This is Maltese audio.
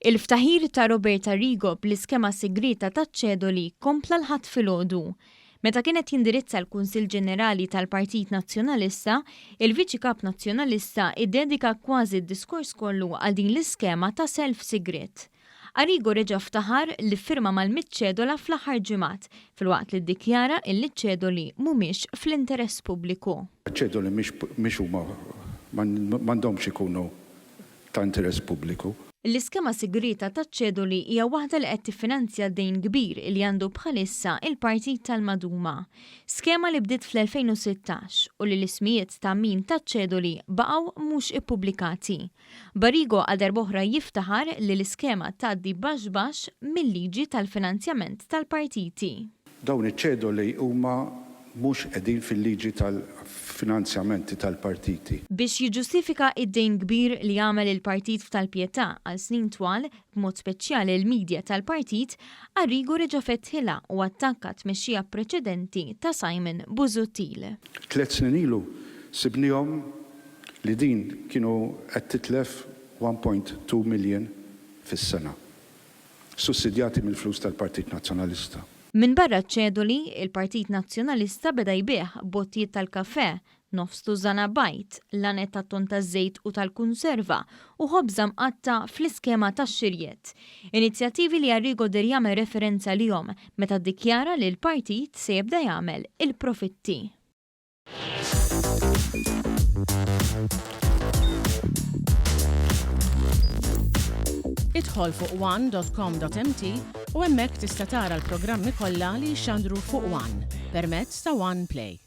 Il-ftaħir ta' Robert Arrigo bl-iskema sigrieta taċ-ċedoli kompla l-Ħadd filgħodu. Meta kien qed jindirizza l-Kunsill Ġenerali tal-Partit Nazzjonalista, il-Viċi Kap Nazzjonalista iddedika kważi d-diskors kollu għal din l-iskema ta' self sigriet. Arrigo reġa' ftaħar li ffirma mal-mitt ċedola fl-aħħar ġimgħat, filwaqt li ddikjara illi ċ-ċedoli mhumiex fl-interess pubbliku. Ċ-ċedoli mhix huma m'għandhomx ikunu ta' interess pubbliku. L-iskema sigrieta taċ-ċedoli hija waħda li qed tiffinanzja dejn kbir li għandu bħalissa il-Partit tal-Maduma. Skema li bdiet fl-2016 u li l-ismijiet ta' min ta ċ-ċedoli baqgħu mhux ippubblikati. B'Arrigo għal darb'oħra jiftaħar li l-iskema tgħaddi baxx baxx mil-liġi tal-finanzjament tal-partiti. Dawn iċ-ċedoli huma mhux qegħdin fil-liġi tal-finanzjamenti tal-partiti. Biex jiġġustifika id-dejn kbir li għamel il-partit f'Tal-Pietà għal snin twal, b'mod speċjali l-media tal-partit, Arrigo reġa' fetħilha u attakka t-tmexxija preċedenti ta' Simon Busuttil. Tliet snin ilu sibnihom li din kienu qed titlef 1.2 million fis-sena. Sussidjati mill-flus tal-Partit Nazzjonalista. Minbarra ċ-ċedoli, il-Partit Nazzjonalista beda jbigħ bottijiet tal-kafè, nofs tużana bajd, laned tat-tonn taż-żejt u tal-kunserva u ħobża mqatta' fl-iskema tax-xirjiet. Inizjattivi li Arrigo deher jagħmel referenza għalihom meta ddikjara li l-partit se jibda jagħmel il-profitti. Idħol fuq one.com.mt u hemmhekk tista' tara l-programmi kollha li jixxandru fuq One permezz ta' One Play.